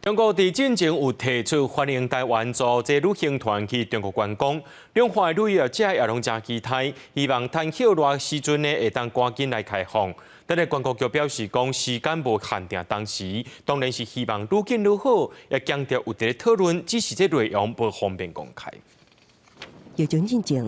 中國佇進前有提出歡迎臺灣組織旅行團去中國觀光，兩岸旅遊業者也攏誠期待，希望趁歇熱時陣呢會當趕緊來開放。但是觀光局表示講時間無限定當時，當然是希望愈緊愈好，也強調有佇咧討論，只是這內容無方便公開。疫情進前，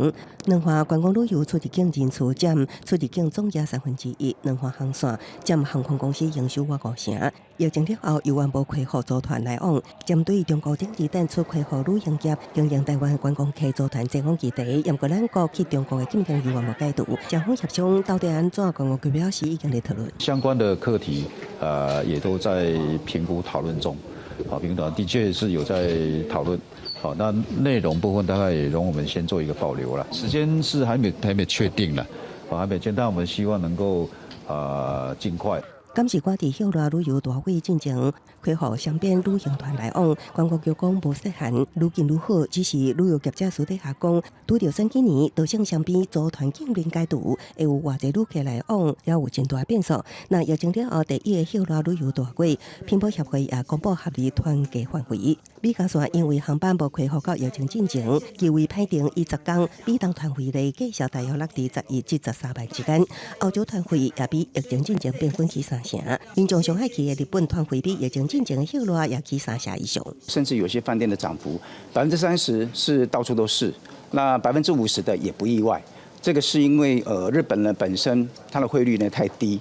兩岸觀光旅遊出入境人次佔出入境總額1/3，兩岸航線佔航空公司營收逾五成。疫情了後，猶原無開放組團來往，針對中國頂日等出開放旅行業，經營臺灣觀光客組團前往基地，毋過咱國去中國的禁令猶原無解除。雙方協商到底按怎？觀光局表示已經在討論。相關的課題，也都在評估討論中。好，評估的確是有在討論。好，那內容部分大概也容我們先做一個保留了。時間是還沒確定了，好，還沒確定，但我們希望能夠啊盡快。敢是趕佇歇熱旅遊大季進前開放雙邊旅行團來往，觀光局講無設限，愈緊愈好。只是旅遊業者私底下講，拄著選舉年，造成雙邊組團禁令解除，會有偌濟旅客來往，也有真大變數。那疫情了後第一個歇熱旅遊大季，拼搏協會也公布合理團價範圍。美加線因為航班無恢復到疫情進前，機位排定以10工，美東團費的價數大約落佇11至13萬之間。歐洲團費也比疫情進前平均起三成，民眾上愛去的日本團費比疫情進前歇熱也起三成以上。甚至有些飯店的漲幅30%是到處都是，那50%的也不意外。這個是因為日本呢本身它的匯率呢太低，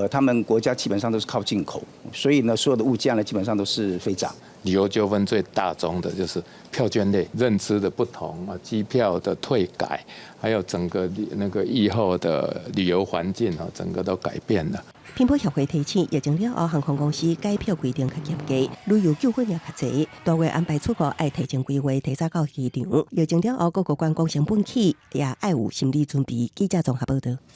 他們國家基本上都是靠進口，所以呢所有的物價呢基本上都是飛漲。旅遊糾紛最大宗的就是票券類認知的不同啊，機票的退改，還有整個那個疫後的旅遊環境啊，整個都改變了。拼搏協會提醒，疫情了後，航空公司改票規定較嚴格，旅遊糾紛也較濟。大月安排出國愛提前規劃，提早到機場。疫情了後，各國觀光成本起，也愛有心理準備。記者綜合報道。